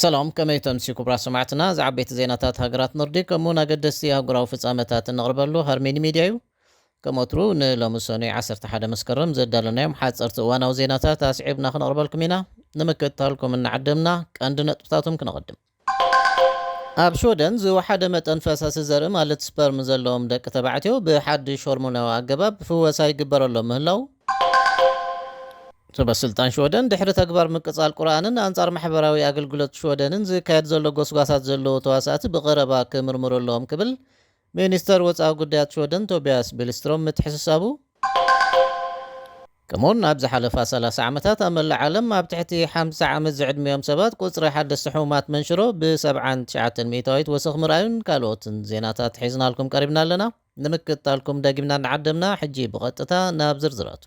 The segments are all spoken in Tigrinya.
ሰላም፣ ከመይ ተምሲ ክቡራት ሰማዕትና? ዝዓበይቲ ዜናታት ሃገራት ኖርዲክ ከምኡውን ኣገደስቲ ኣህጉራዊ ፍጻመታት እነቕርበሉ ሃርሜኒ ሚድያ እዩ። ከም ወትሩ ንሎሚ ሰኑይ ዓሰርተ ሓደ መስከረም ዘዳለናዮም ሓጸርቲ እዋናዊ ዜናታት ኣስዒብና ክነቕርበልኩም ኢና። ንምክትታልኩም እናዓደምና ቀንዲ ነጥብታቶም ክነቐድም። ኣብ ሽወደን ዝወሓደ መጠን ፈሳሲ ዘርኢ ማለት ስፐርም ዘለዎም ደቂ ተባዕትዮ ብሓድሽ ሆርሞናዊ ኣገባብ ፍወሳ ይግበረሎም ምህላው፣ ሰበ ስልጣን ሽወደን ድሕሪ ተግባር ምቅጻል ቁርኣንን ኣንጻር ማሕበራዊ ኣገልግሎት ሽወደንን ዝካየድ ዘሎ ጎስጓሳት ዘለዉ ተዋሳእቲ ብቐረባ ክምርምሩ ኣለዎም ክብል ሚኒስተር ወጻኢ ጉዳያት ሽወደን ቶቢያስ ቢልስትሮም ምትሕስሳቡ፣ ከምኡውን ኣብ ዝሓለፋ ሰላሳ ዓመታት ኣብ መላእ ዓለም ኣብ ትሕቲ ሓምሳ ዓመት ዝዕድሚኦም ሰባት ቁጽሪ ሓደስቲ ሕሙማት መንሽሮ ብ79 ሚእታዊት ወሰኽ ምርኣዩን ካልኦትን ዜናታት ሒዝናልኩም ቀሪብና ኣለና። ንምክትታልኩም ደጊምና እናዓደምና፣ ሕጂ ብቐጥታ ናብ ዝርዝራቱ።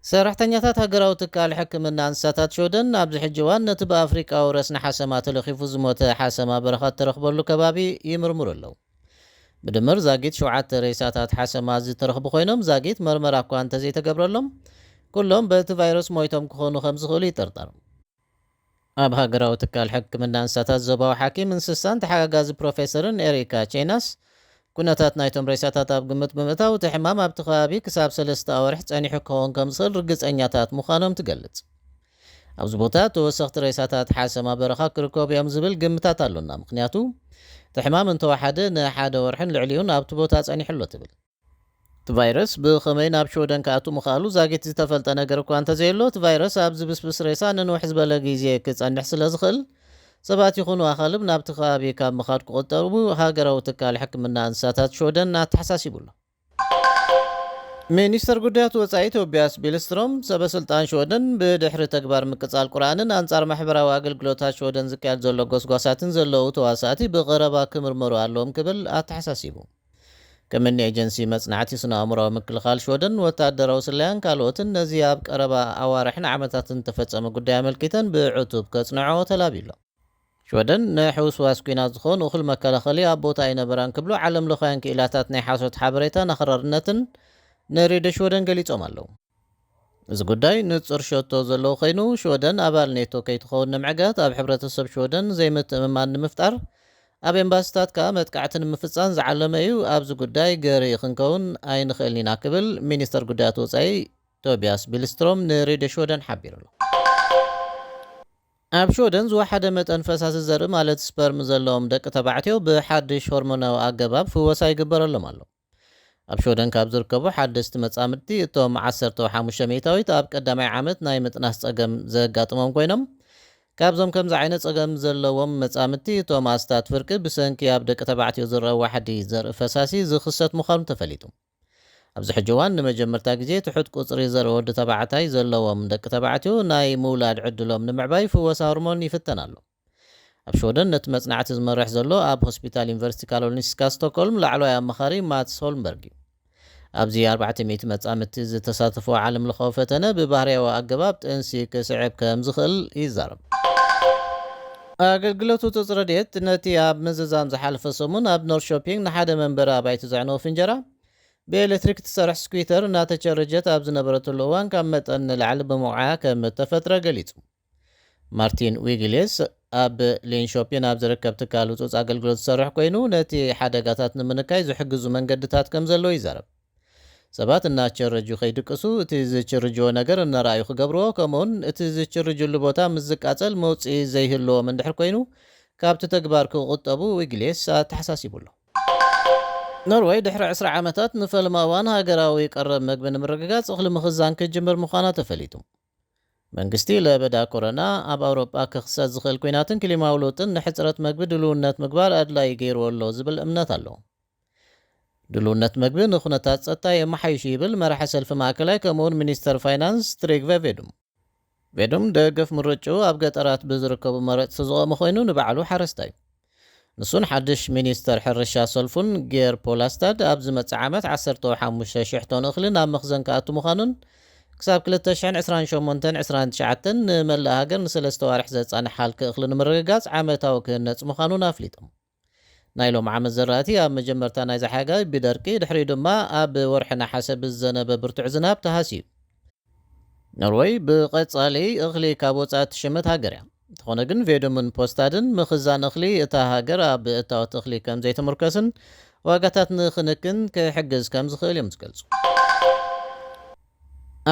ሰራሕተኛታት ሃገራዊ ትካል ሕክምና እንስሳታት ሽወደን ኣብዚ ሕጂ እዋን ነቲ ብኣፍሪቃዊ ረስኒ ሓሰማ ተለኺፉ ዝሞተ ሓሰማ በረኻ እተረኽበሉ ከባቢ ይምርምሩ ኣለዉ። ብድምር ዛጊት ሸውዓተ ሬሳታት ሓሰማ ዝተረኽቡ ኮይኖም፣ ዛጊት መርመራ እኳ እንተዘይተገብረሎም፣ ኩሎም በቲ ቫይረስ ሞይቶም ክኾኑ ከም ዝኽእሉ ይጥርጠር። ኣብ ሃገራዊ ትካል ሕክምና እንስሳታት ዞባዊ ሓኪም እንስሳን ተሓጋጋዚ ፕሮፌሰርን ኤሪካ ቼናስ፣ ኩነታት ናይቶም ሬሳታት ኣብ ግምት ብምእታው፣ እቲ ሕማም ኣብቲ ከባቢ ክሳብ ሰለስተ ኣዋርሕ ጸኒሑ ክኸውን ከም ዝኽእል ርግጸኛታት ምዃኖም ትገልጽ። ኣብዚ ቦታ ተወሰኽቲ ሬሳታት ሓሰማ በረኻ ክርከቡ እዮም ዝብል ግምታት ኣሎና፣ ምኽንያቱ እቲ ሕማም እንተወሓደ ንሓደ ወርሕን ልዕሊኡን ኣብቲ ቦታ ጸኒሑ ኣሎ ትብል። እቲ ቫይረስ ብኸመይ ናብ ሽወደን ክኣቱ ምኽኣሉ ዛጊት ዝተፈልጠ ነገር እኳ እንተዘየሎ፣ እቲ ቫይረስ ኣብ ዝብስብስ ሬሳ ንንውሕ ዝበለ ግዜ ክጸንሕ ስለ ዝኽእል፣ ሰባት ይኹኑ ኣኻልብ ናብቲ ከባቢ ካብ ምኻድ ክቑጠቡ ሃገራዊ ትካል ሕክምና እንስሳታት ሽወደን ኣተሓሳሲቡ ኣሎ። ሚኒስተር ጉዳያት ወጻኢ ቶቢያስ ቢልስትሮም፣ ሰበ ስልጣን ሽወደን ብድሕሪ ተግባር ምቅጻል ቁርኣንን ኣንጻር ማሕበራዊ ኣገልግሎታት ሽወደን ዝካየድ ዘሎ ጎስጓሳትን ዘለዉ ተዋሳእቲ ብቐረባ ክምርመሩ ኣለዎም ክብል ኣተሓሳሲቡ። ከም እኒ ኤጀንሲ መጽናዕቲ ስነ ኣእምሮዊ ምክልኻል ሽወደን፣ ወታደራዊ ስለያን ካልኦትን ነዚ ኣብ ቀረባ ኣዋርሕን ዓመታትን ተፈጸመ ጉዳይ ኣመልኪተን ብዕቱብ ከጽንዖ ተላብዩ ኣሎ። ሽወደን ንሕውስዋስ ኲናት ዝኾን እኹል መከላኸሊ ኣብ ቦታ ኣይነበራን ክብሉ ዓለም ለኻውያን ክኢላታት ናይ ሓሶት ሓበሬታን ኣኽራርነትን ንሬድዮ ሽወደን ገሊጾም ኣለዉ። እዚ ጉዳይ ንጹር ሸቶ ዘለዎ ኮይኑ፣ ሽወደን ኣባል ኔቶ ከይትኸውን ንምዕጋት፣ ኣብ ሕብረተሰብ ሽወደን ዘይምትእምማን ንምፍጣር፣ ኣብ ኤምባሲታት ከኣ መጥቃዕቲ ንምፍጻም ዝዓለመ እዩ። ኣብዚ ጉዳይ ገርሂ ክንከውን ኣይንኽእልን ኢና ክብል ሚኒስተር ጉዳያት ወጻኢ ቶቢያስ ቢልስትሮም ንሬድዮ ሽወደን ሓቢሩ ኣሎ። ኣብ ሽወደን ዝወሓደ መጠን ፈሳሲ ዘርኢ ማለት ስፐርም ዘለዎም ደቂ ተባዕትዮ ብሓድሽ ሆርሞናዊ ኣገባብ ፍወሳ ይግበረሎም ኣሎ። ኣብ ሽወደን ካብ ዝርከቡ ሓደስቲ መጻምድቲ እቶም ዓሰርተ ሓሙሽተ ሚእታዊት ኣብ ቀዳማይ ዓመት ናይ ምጥናስ ጸገም ዘጋጥሞም ኮይኖም፣ ካብዞም ከምዚ ዓይነት ጸገም ዘለዎም መጻምድቲ እቶም ኣስታት ፍርቂ ብሰንኪ ኣብ ደቂ ተባዕትዮ ዝረአ ዋሕዲ ዘርኢ ፈሳሲ ዝኽሰት ምዃኑ ተፈሊጡ። ኣብዚ ሕጂ እዋን ንመጀመርታ ግዜ ትሑት ቁጽሪ ዘርኢ ወዲ ተባዕታይ ዘለዎም ደቂ ተባዕትዮ ናይ ምውላድ ዕድሎም ንምዕባይ ፍወሳ ሆርሞን ይፍተን ኣሎ። ኣብ ሽወደን ነቲ መጽናዕቲ ዝመርሕ ዘሎ ኣብ ሆስፒታል ዩኒቨርሲቲ ካሮሊንስካ ስቶክሆልም ላዕለዋይ ኣማኻሪ ማትስ ሆልምበርግ እዩ። ኣብዚ ኣርባዕተ ሚእቲ መጻምድቲ ዝተሳተፈ ዓለም ለኻዊ ፈተነ ብባህርያዊ ኣገባብ ጥንሲ ክስዕብ ከም ዝኽእል ይዛረብ። ኣገልግሎት ህጹጽ ረድኤት ነቲ ኣብ ምዝዛም ዝሓለፈ ሰሙን ኣብ ኖርሾፒንግ ንሓደ መንበሪ ኣባይቲ ዘዕነወ ፍንጀራ ብኤሌክትሪክ ትሰርሕ ስኩተር እናተቸረጀት ኣብ ዝነበረትሉ እዋን ካብ መጠን ንላዕሊ ብምውዓያ ከም እተፈጥረ ገሊጹ። ማርቲን ዊግሌስ ኣብ ሊንሾፒን ኣብ ዝርከብ ትካል ህጹጽ ኣገልግሎት ዝሰርሕ ኮይኑ፣ ነቲ ሓደጋታት ንምንካይ ዝሕግዙ መንገድታት ከም ዘለዉ ይዛረብ። ሰባት እናቸረጁ ከይድቅሱ፣ እቲ ዝችርጅዎ ነገር እናረኣዩ ክገብርዎ፣ ከምኡውን እቲ ዝችርጅሉ ቦታ ምስ ዝቃጸል መውጽኢ ዘይህልዎም እንድሕር ኮይኑ፣ ካብቲ ተግባር ክቑጠቡ ዊግሌስ ኣተሓሳሲቡ ኣሎ። ኖርወይ ድሕሪ ዕስራ ዓመታት ንፈለማ እዋን ሃገራዊ ቀረብ መግቢ ንምርግጋጽ እኽሊ ምኽዛን ክትጅምር ምዃና ተፈሊጡ። መንግስቲ ለበዳ ኮሮና ኣብ ኣውሮጳ ክኽሰት ዝኽእል ኲናትን ክሊማዊ ለውጥን ንሕጽረት መግቢ ድልውነት ምግባር ኣድላዪ ገይርዎ ኣሎ ዝብል እምነት ኣሎ። ድልውነት መግቢ ንኹነታት ጸጥታ የመሓይሽ ይብል መራሒ ሰልፊ ማእከላይ ከምኡውን ሚኒስተር ፋይናንስ ትሪግቨ ቬዱም። ቬዱም ደገፍ ምርጭኡ ኣብ ገጠራት ብዝርከቡ መረጽቲ ዝቖመ ኮይኑ ንባዕሉ ሓረስታይ እዩ። ንሱን ሓድሽ ሚኒስተር ሕርሻ ሰልፉን ጌር ፖላስታድ ኣብ ዝመጽእ ዓመት ዓሰርተ ሓሙሽተ ሽሕ ቶን እኽሊ ናብ መኽዘን ክኣቱ ምዃኑን ክሳብ ክልተ ሽሕን ዕስራን ሸሞንተን ዕስራን ትሽዓተን ንመላእ ሃገር ንሰለስተ ዋርሕ ዘጻንሕ ሃልኪ እኽሊ ንምርግጋጽ ዓመታዊ ክህነጽ ምዃኑን ኣፍሊጦም። ናይ ሎም ዓመት ዘራእቲ ኣብ መጀመርታ ናይዚ ሓጋይ ብደርቂ፣ ድሕሪኡ ድማ ኣብ ወርሒ ነሓሰ ብዝዘነበ ብርቱዕ ዝናብ ተሃስዩ። ኖርወይ ብቐጻሊ እኽሊ ካብ ወጻኢ እትሽምት ሃገር እያ። እንተኾነ ግን ቬዶምን ፖስታድን ምኽዛን እኽሊ እታ ሃገር ኣብ እታወት እኽሊ ከም ዘይተመርኮስን ዋጋታት ንኽንክን ክሕግዝ ከም ዝኽእል እዮም ዝገልጹ።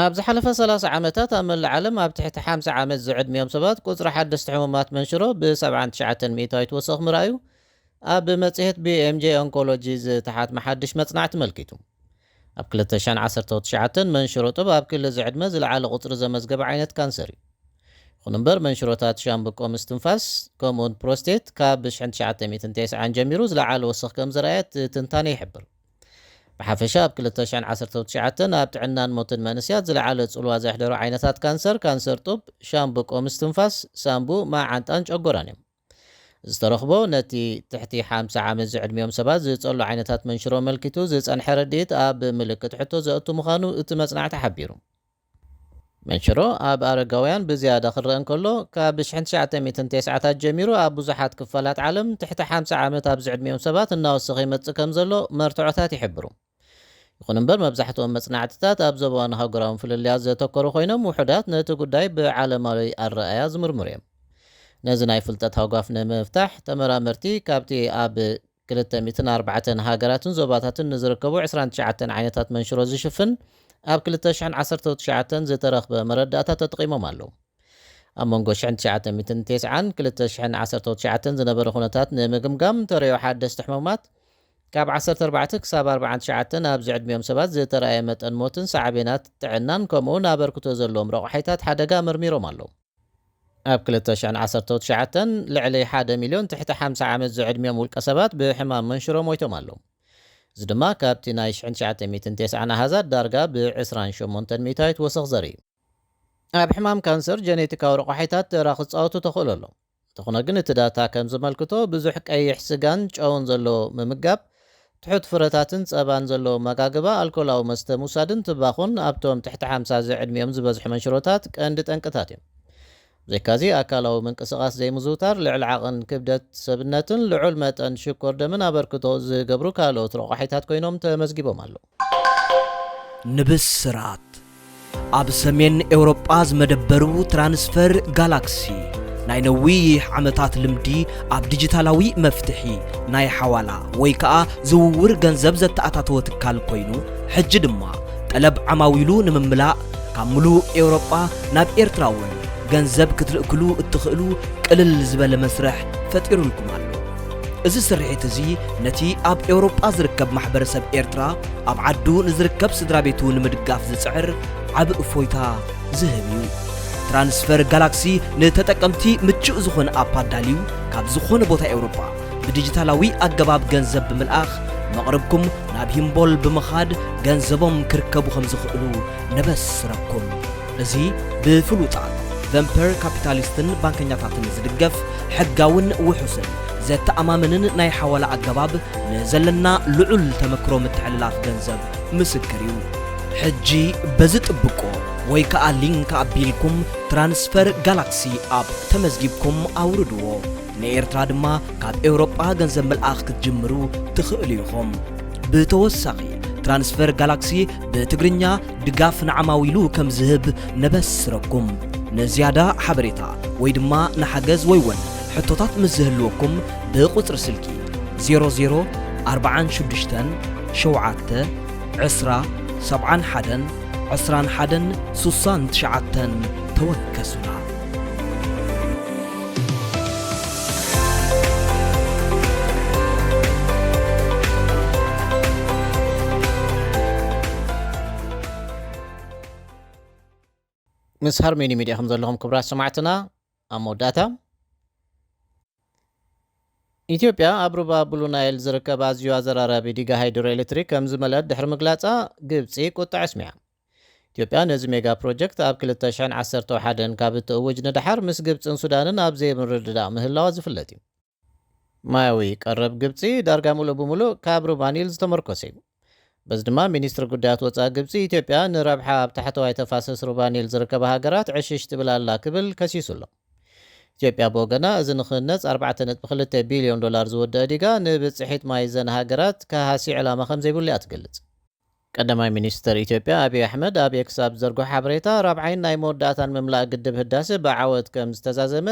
ኣብ ዝሓለፈ ሰላሳ ዓመታት ኣብ መላእ ዓለም ኣብ ትሕቲ ሓምሳ ዓመት ዝዕድሚኦም ሰባት ቁጽሪ ሓደስቲ ሕሙማት መንሽሮ ብ79 ሚእታዊት ወሰኽ ምርኣዩ ኣብ መጽሔት ቢ ኤም ጄ ኦንኮሎጂ ዝተሓትመ ሓድሽ መጽናዕቲ መልኪቱ። ኣብ ክልተ ሽሕን ዓሰርተ ትሽዓተን መንሽሮ ጡብ ኣብ ክሊ ዝዕድመ ዝለዓለ ቁጽሪ ዘመዝገበ ዓይነት ካንሰር እዩ። ይኹን እምበር መንሽሮታት ሻምብቆ ምስትንፋስ ከምኡውን ፕሮስቴት ካብ ሽሕን ትሽዓተ ሚእትን ተስዓን ጀሚሩ ዝለዓለ ወሰኽ ከም ዘርኣየ እቲ ትንታነ ይሕብር። ብሓፈሻ ኣብ ክልተ ሽሕን ዓሰርተ ትሽዓተን ኣብ ጥዕናን ሞትን መንእስያት ዝለዓለ ጽልዋ ዘሕደሩ ዓይነታት ካንሰር፣ ካንሰር ጡብ፣ ሻምብቆ ምስትንፋስ፣ ሳምቡ፣ መዓንጣን ጨጎራን እዮም። ዝተረኽቦ ነቲ ትሕቲ ሓምሳ ዓመት ዝዕድሚኦም ሰባት ዝጸሉ ዓይነታት መንሽሮ ኣመልኪቱ ዝጸንሐ ረድኢት ኣብ ምልክት ሕቶ ዘእቱ ምዃኑ እቲ መጽናዕቲ ሓቢሩ። መንሽሮ ኣብ ኣረጋውያን ብዝያዳ ክረአ እንከሎ፣ ካብ ሽሕን ትሽዓተ ሚእትን ተስዓታት ጀሚሩ ኣብ ብዙሓት ክፋላት ዓለም ትሕቲ ሓምሳ ዓመት ኣብ ዝዕድሚኦም ሰባት እናወሰኸ ይመጽእ ከም ዘሎ መርትዖታት ይሕብሩ። ይኹን እምበር፣ መብዛሕትኦም መጽናዕትታት ኣብ ዞባውን ኣህጉራውን ፍልልያት ዘተኮሩ ኮይኖም፣ ውሑዳት ነቲ ጉዳይ ብዓለማዊ ኣረኣእያ ዝምርምሩ እዮም። ነዚ ናይ ፍልጠት ሃጓፍ ንምፍታሕ፣ ተመራመርቲ ካብቲ ኣብ ክልተ ሚእትን ኣርባዕተን ሃገራትን ዞባታትን ንዝርከቡ ዕስራን ትሽዓተን ዓይነታት መንሽሮ ዝሽፍን ኣብ ክልተ ሽሕን ዓሰርተ ትሽዓተን ዝተረኽበ መረዳእታ ተጠቒሞም ኣለዉ። ኣብ መንጎ ሽሕን ትሽዓተ ሚእትን ተስዓን ክልተ ሽሕን ዓሰርተ ትሽዓተን ዝነበረ ኩነታት ንምግምጋም፣ ተርእዮ ሓደስቲ ሕሙማት ካብ ዓሰርተ ኣርባዕተ ክሳብ ኣርባዓን ትሽዓተን ኣብዚ ዕድሚኦም ሰባት ዝተረኣየ መጠን ሞትን ሳዕቤናት ጥዕናን፣ ከምኡውን ኣበርክቶ ዘለዎም ረቑሒታት ሓደጋ መርሚሮም ኣለዉ። ኣብ ክልተ ሽሕን ዓሰርተ ትሽዓተን ልዕሊ ሓደ ሚልዮን ትሕቲ ሓምሳ ዓመት ዝዕድሚኦም ውልቀ ሰባት ብሕማም መንሽሮ ሞይቶም ኣለዉ። እዚ ድማ ካብቲ ናይ ሽሕን ትሽዓተ ሚእትን ተስዓን ኣሃዛት ዳርጋ ብ ዕስራን ሸሞንተን ሚእታዊት ወሰኽ ዘርኢ እዩ። ኣብ ሕማም ካንሰር ጀኔቲካዊ ረቋሒታት ተራ ክጻወቱ ተኽእሎ ኣሎ። እንተኾነ ግን እቲ ዳታ ከም ዘመልክቶ ብዙሕ ቀይሕ ስጋን ጨውን ዘለዎ ምምጋብ፣ ትሑት ፍረታትን ጸባን ዘለዎ መጋግባ፣ ኣልኮላዊ መስተ ምውሳድን ትባኹን ኣብቶም ትሕቲ ሓምሳ ዝዕድሚኦም ዝበዝሑ መንሽሮታት ቀንዲ ጠንቅታት እዮም። ብዘይካዚ ኣካላዊ ምንቅስቓስ ዘይምዝውታር፣ ልዕሊ ዓቕን ክብደት ሰብነትን ልዑል መጠን ሽኮር ደምን ኣበርክቶ ዝገብሩ ካልኦት ረቋሒታት ኮይኖም ተመዝጊቦም ኣለዉ። ንብስራት ኣብ ሰሜን ኤውሮጳ ዝመደበሩ ትራንስፈር ጋላክሲ ናይ ነዊሕ ዓመታት ልምዲ ኣብ ዲጂታላዊ መፍትሒ ናይ ሓዋላ ወይ ከኣ ዝውውር ገንዘብ ዘተኣታተወ ትካል ኮይኑ፣ ሕጂ ድማ ጠለብ ዓማዊሉ ንምምላእ ካብ ምሉእ ኤውሮጳ ናብ ኤርትራ እውን ገንዘብ ክትልእክሉ እትኽእሉ ቅልል ዝበለ መስርሕ ፈጢሩልኩም ኣሎ። እዚ ስርሒት እዚ ነቲ ኣብ ኤውሮጳ ዝርከብ ማሕበረሰብ ኤርትራ ኣብ ዓዱ ንዝርከብ ስድራ ቤቱ ንምድጋፍ ዝጽዕር ዓቢ እፎይታ ዝህብ እዩ። ትራንስፈር ጋላክሲ ንተጠቀምቲ ምቹእ ዝኾነ ኣፕ ኣዳልዩ ካብ ዝኾነ ቦታ ኤውሮጳ ብዲጂታላዊ ኣገባብ ገንዘብ ብምልኣኽ መቕርብኩም ናብ ሂምቦል ብምኻድ ገንዘቦም ክርከቡ ከም ዝኽእሉ ነበስረኩም። እዚ ብፍሉጣት ቨምፐር ካፒታሊስትን ባንከኛታትን ዝድገፍ ሕጋውን ውሑስን ዘተኣማምንን ናይ ሓዋላ ኣገባብ ንዘለና ልዑል ተመክሮ ምትሕልላፍ ገንዘብ ምስክር እዩ። ሕጂ በዚ ጥብቆ ወይ ከኣ ሊንክ ኣቢልኩም ትራንስፈር ጋላክሲ ኣፕ ተመዝጊብኩም ኣውርድዎ። ንኤርትራ ድማ ካብ ኤውሮጳ ገንዘብ ምልኣኽ ክትጅምሩ ትኽእሉ ኢኹም። ብተወሳኺ ትራንስፈር ጋላክሲ ብትግርኛ ድጋፍ ንዓማዊሉ ከም ዝህብ ነበስረኩም። ንዝያዳ ሓበሬታ ወይ ድማ ንሓገዝ ወይ እውን ሕቶታት ምስ ዝህልወኩም ብቁጽሪ ስልኪ ዜሮ ዜሮ ኣርባዓን ሽዱሽተን ሸውዓተ ዕስራ ሰብዓን ሓደን ዕስራን ሓደን ስሳን ትሽዓተን ተወከሱና። ምስ ሃርሜኒ ሚድያ ከም ዘለኹም ክቡራት ሰማዕትና፣ ኣብ መወዳእታ፣ ኢትዮጵያ ኣብ ሩባ ብሉ ናይል ዝርከብ ኣዝዩ ኣዘራራቢ ዲጋ ሃይድሮ ኤሌክትሪክ ከም ዝመልአት ድሕሪ ምግላጻ፣ ግብጺ ቁጥዐ ኣስሚዓ። ኢትዮጵያ ነዚ ሜጋ ፕሮጀክት ኣብ ክልተ ሽሕን ዓሰርተ ሓደን ካብ እትእውጅ ንደሓር፣ ምስ ግብጽን ሱዳንን ኣብ ዘይምርድዳእ ምህላዋ ዝፍለጥ እዩ። ማያዊ ቀረብ ግብጺ ዳርጋ ምሉእ ብምሉእ ካብ ሩባ ኒል ዝተመርኮሰ እዩ። በዚ ድማ ሚኒስትሪ ጉዳያት ወጻኢ ግብጺ፣ ኢትዮጵያ ንረብሓ ኣብ ታሕተዋይ ተፋሰስ ሩባ ኒል ዝርከባ ሃገራት ዕሽሽ ትብል ኣላ ክብል ከሲሱ ኣሎ። ኢትዮጵያ ብወገና፣ እዚ ንኽህነጽ ኣርባዕተ ነጥቢ ክልተ ቢልዮን ዶላር ዝወደአ ዲጋ ንብጽሒት ማይ እዘን ሃገራት ክሃሲ ዕላማ ከም ዘይብሉ እያ ትገልጽ። ቀዳማይ ሚኒስትር ኢትዮጵያ ኣብይ ኣሕመድ ኣብ ኤክስ ኣብ ዝዘርግሖ ሓበሬታ፣ ራብዓይን ናይ መወዳእታን ምምላእ ግድብ ህዳሰ ብዓወት ከም ዝተዛዘመ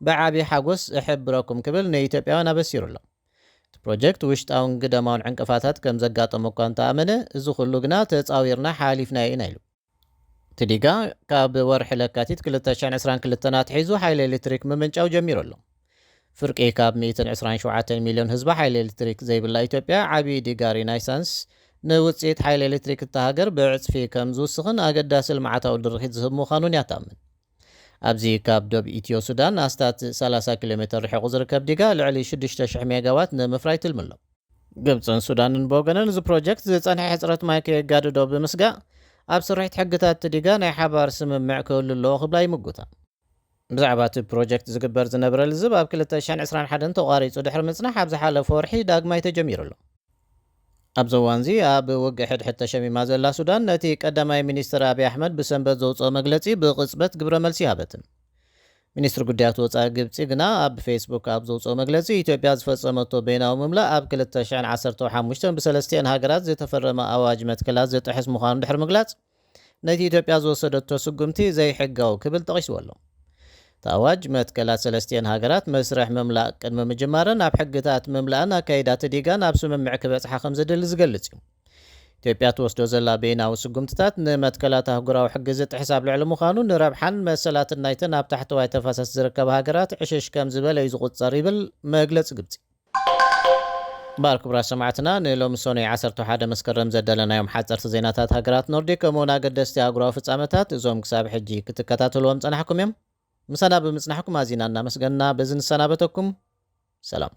ብዓቢ ሓጎስ እሕብረኩም ክብል ንኢትዮጵያውያን ኣበሲሩ ኣሎ። እቲ ፕሮጀክት ውሽጣውን ግደማውን ዕንቅፋታት ከም ዘጋጠሞ እኳ እንተኣመነ፣ እዚ ኩሉ ግና ተጻዊርና ሓሊፍናዮ ኢና ኢሉ። እቲ ዲጋ ካብ ወርሒ ለካቲት ክልተ ሽሕን ዕስራን ክልተን ኣትሒዙ ሓይሊ ኤሌክትሪክ ምምንጫው ጀሚሩ ኣሎ። ፍርቂ ካብ ሚእትን ዕስራን ሸውዓተን ሚልዮን ህዝቢ ሓይሊ ኤሌክትሪክ ዘይብላ ኢትዮጵያ፣ ዓቢ ዲጋ ሪናይሳንስ ንውጽኢት ሓይሊ ኤሌክትሪክ እታ ሃገር ብዕጽፊ ከም ዝውስኽን ኣገዳሲ ልምዓታዊ ድርኺት ዝህብ ምዃኑን እያ ትኣምን። ኣብዚ ካብ ዶብ ኢትዮ ሱዳን ኣስታት ሰላሳ ኪሎ ሜትር ርሒቑ ዝርከብ ዲጋ ልዕሊ ሽዱሽተ ሽሕ ሜጋዋት ንምፍራይ ትልሚ ኣሎ። ግብጽን ሱዳንን ብወገነን፣ እዚ ፕሮጀክት ዝጸንሐ ሕጽረት ማይ ከየጋድዶ ብምስጋእ፣ ኣብ ስርሒት ሕግታት እቲ ዲጋ ናይ ሓባር ስምምዕ ክህሉ ኣለዎ ክብላ ይምጉታ። ብዛዕባ እቲ ፕሮጀክት ዝግበር ዝነበረ ልዝብ ኣብ ክልተ ሽሕን ዕስራን ሓደን ተቋሪጹ ድሕሪ ምጽናሕ፣ ኣብ ዝሓለፈ ወርሒ ዳግማይ ተጀሚሩ ኣሎ። ኣብዚ እዋንዚ ኣብ ውግእ ሕድሕድ ተሸሚማ ዘላ ሱዳን፣ ነቲ ቀዳማይ ሚኒስትር ኣብይ ኣሕመድ ብሰንበት ዘውጽኦ መግለጺ ብቕጽበት ግብረ መልሲ ይሃበትን። ሚኒስትሪ ጉዳያት ወጻኢ ግብጺ ግና ኣብ ፌስቡክ ኣብ ዘውጽኦ መግለጺ፣ ኢትዮጵያ ዝፈጸመቶ በይናዊ ምምላእ ኣብ ክልተ ሽሕን ዓሰርተ ሓሙሽተን ብሰለስቲአን ሃገራት ዝተፈረመ ኣዋጅ መትከላት ዝጥሕስ ምዃኑ ድሕሪ ምግላጽ፣ ነቲ ኢትዮጵያ ዝወሰደቶ ስጉምቲ ዘይሕጋዊ ክብል ጠቒስዎ ኣሎ። እቲ ኣዋጅ መትከላት ሰለስቲአን ሃገራት መስርሕ ምምላእ ቅድሚ ምጅማረን ኣብ ሕግታት ምምላእን ኣካይዳት ዲጋን ኣብ ስምምዕ ክበጽሓ ከም ዝደሊ ዝገልጽ እዩ። ኢትዮጵያ ትወስዶ ዘላ በይናዊ ስጉምትታት ንመትከላት ኣህጉራዊ ሕጊ ዝጥሕስ ኣብ ልዕሊ ምዃኑ፣ ንረብሓን መሰላትን ናይተን ኣብ ታሕተዋይ ተፋሰስ ዝርከባ ሃገራት ዕሽሽ ከም ዝበለ እዩ ዝቑጸር ይብል መግለጺ ግብጺ። እምበኣር ክቡራት ሰማዕትና፣ ንሎሚ ሰኑይ ዓሰርተ ሓደ መስከረም ዘዳለናዮም ሓጸርቲ ዜናታት ሃገራት ኖርዲክ ከምኡውን ኣገደስቲ ኣህጉራዊ ፍጻመታት፣ እዞም ክሳብ ሕጂ ክትከታተልዎም ጸናሕኩም እዮም። ምሳና ብምጽናሕኩም ኣዚና እናመስገንና በዚ ንሰናበተኩም። ሰላም።